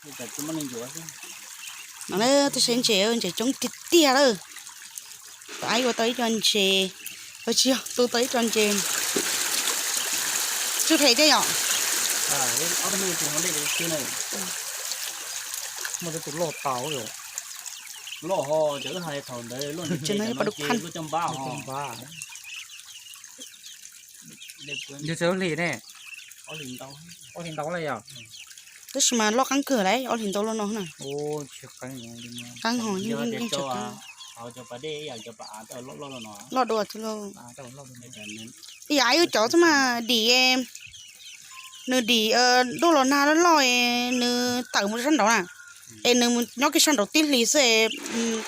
No na, tej saib ntses, ntses coob tiag tiag lawm. Tab ib ua tau ib co ntses, tsis yog, tu tau ib co ntses. Tsw phem thiab yom. Muaj tej tus loj tau, loj ho, cov wb hais thaum ntawd loj ntses no ces loj caj npab ho. Ntshe hli ne, ob hlis ntau lawm yom. Tab sis mas loj qeeb kawg lawm, ob hlis ntau loj no na. Qeeb ho, loj dua thiab lauj. Ib yam wb cov xwb mas dim, nws dim duj los nag loj loj, nws tawm mus sab nraud na, es nws mus nyob kiag sab nraud tib hlis xwb,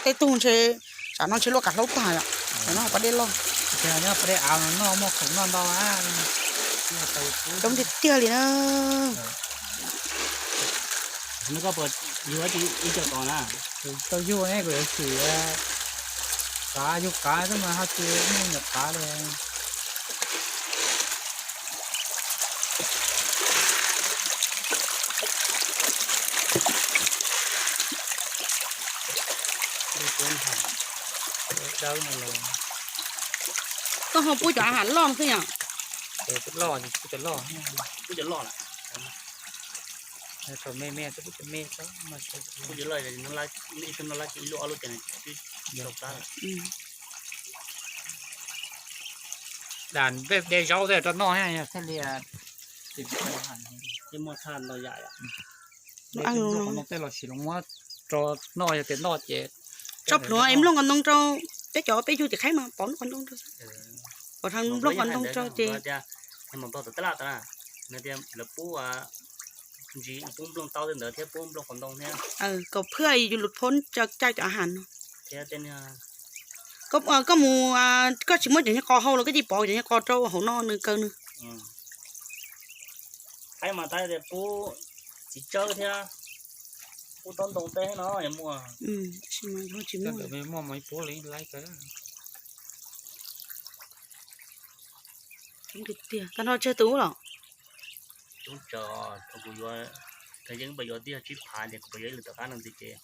tej tug ntshe, tsam no ntshe luaj kav hlaub tag yom. Tam no pas dej loj, coob tiag tiag li na. Tau yug ne, kuv yuav tsis qav, yug qav xwb mas ho tsis muaj nyuam qav li. Koj ho pub cov a has loj no xwb yom? Loj, pub cov loj, pub cov loj lawm. Thaum me me xwb pub cov me xwb, pub cov loj, ib tug noj lab ib lub ob lub ces nws twb tau qab lawm. Dam peb de zaub tej rau noj thiaj li, tej muaj tshaj ntau yam. Tej los sis los muab rau noj, yog tias noj ces tso plhuav es nplooj nqos ntoo rau, peb cov peb yug tim qhaib mas pov nplooj nqos ntoo rau, pov nplooj nqos ntoo rau ces. Lawv pub ntsis, pub nplooj taub tej ntawd thiab pub nplooj qos ntoo thiab. Kaum phwj yus lus phob caij cov a has no. Koj mus, koj tsis muab cov nyuag qos hau los koj cia li pov cov nyuag qos rau hauv no nws kaw nws. Qhaib mas tab tias pub txiv tsawb thiab pub taub ntoo tej no yuav muaj. Tsis muaj, muaj ib pub li laib kawg. Tiag, tag nrho tsawg tus los? Coob tsawg, thaum kuv yuav, thaum yeej npaj yuav twb yog tsib phav ces kuv pom yuav ib lwm tom qab no ntxiv ces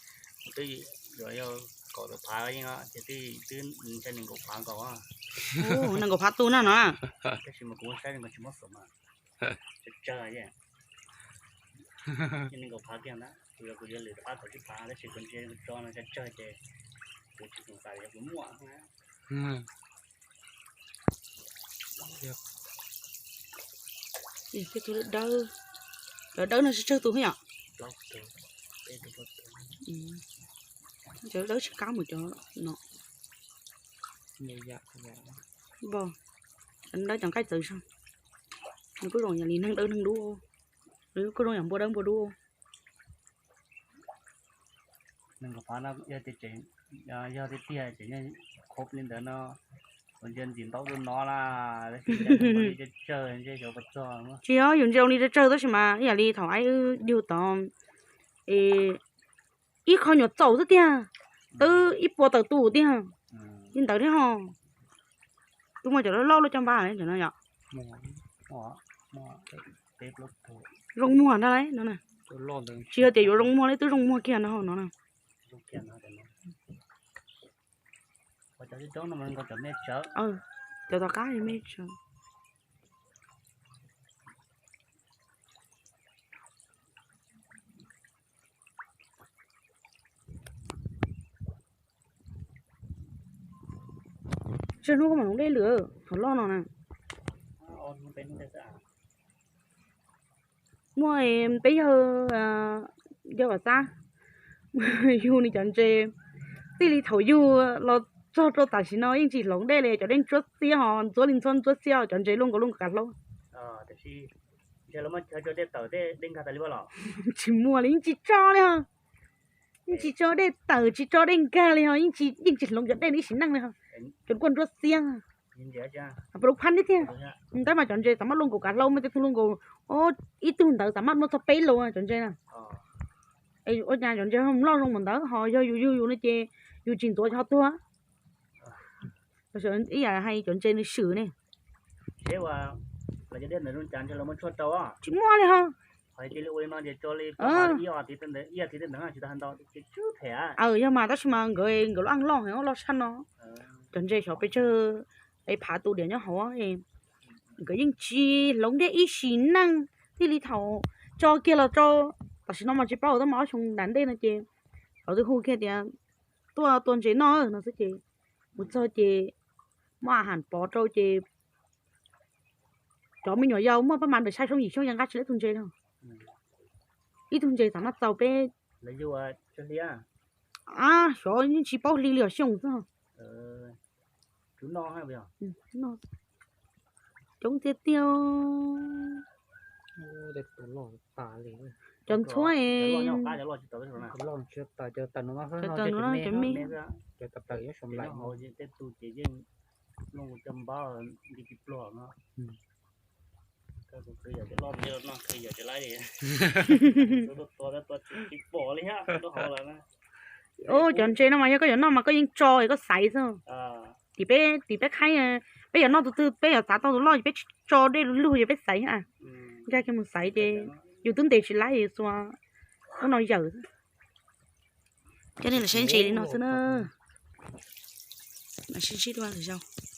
kuv twb yuav yog kaum tawm phav yeej ces twb, twb ntshai nees nkaum phav nkaus. Nees nkaum phav tus na no. Tab sis mas kuv saib nkaus tsis mob xom mas tsawg tsawg, nees nkaum phav kiag ntag. Kuv yuav, kuv yuav lwm tom qab kaum tsib phav tab sis kuv ntsia tso no tsawg tsawg ces kuv tsis xav yog kuv muaj. Tej tus dawb, cov dawb no tsawg tus yom? Cov dawb tsis qab mus cov no. Cov dawb cov nqaij txawv zog, nws kuj zoo yam li neeg dawb neeg dub, nws kuj zoo yam npua dawb npua dub. Nees nkaum phav no yog tiag tiag ces nyob khob li ntawd no, kuv ntsia ntxim ntaub rau no lawm, tab sis tsawg tsawg ntshe xyov puas txog. Tsis yog, yus ntsia li tsawg tsawg tab sis mas ib yam li thaum wb yug tod es ib qho nyuam txaus xwb tiag, twb ib puas tawm tus tiag. Li ntawd thiab ho. Twb muaj cov loj loj luaj caj npab cov no yom. Zoo muag ntag lauj no na. Tsis yog tias yuav zoo muag li, twb zoo muag kiag no no na. Cov tom qab me tsawv. Tsawg hnub koj mam lub dej lwm, qhov loj no na. Muaj peb yawg, yawg Vam Xab yug nws cov ntses, txij li thaum yug los txog rau tam sim no yeej tsis hloov dej li, cov dej ntsuab xiab ho ntxuav li ntxuav ntsuab xiab, cov ntses luaj nkaus luaj nkaus kav hlaub. Tsis muaj li, yeej tsis tso li ho. Yeej tsis tso dej tawm, tsis tso dej nkag li ho, yeej tsis, yeej tsis hloov cov dej no ib sim neej li ho. Cov kuj ntsuab xiab. Pas lub phab ntib thiab. Tab mas cov ntses xav maj luaj nkaus kav hlaub, muaj tej tug luaj nkaus, ib tug ntawd xav maj muaj txog peb lus cov ntses na. Ua cas cov ntses ho loj zoo npaum ntawd, ho yog yus yug yus no ces yus tsis ntxuav ho tuag. Ib yam hais cov ntses nws swm ne. Tsis muaj li ho. Yog mas tab sis mas nkawd nkawd lub aj loj heev loj tshaj no. Cov ntses xyov pes tsawg, es phav tus diav nyob hauv, nkawd yeej tsis hloov dej ib sim neej, thiaj li thaum tso kiag los rau tam sim no mas tsis paub, twb muaj ob xyoo nram ntej no ces thaum twg hu kiag tias tuaj tua ntses noj no xwb ces mus txog ces muab a has pov rau ces cov me nyuam yaus muaj paj mas ntawm xya xyoo yim xyoo yeej nqa tsis tau ib tug ntses no. Ib tug ntses xav mas txaus peb, xyov yeej tsis paub hli li os xyoo xwb. Coob tiag tiag. Cov ntxhuab, cov me, cov ntses no mas yog koj yuav noj mas koj yeej tso es koj xaiv xwb. Tim peb, tim peb qhaib, peb yuav noj tus twg peb yuav xav tau tus loj ces peb tso dej lug ces peb xaiv. Nkag kiag mus xaiv ces yus twb ntes tsis laib, yus xuas ub no yawm. Coj nej los saib ntses li no xwb na. Mam sib ntsib dua lwm zaus.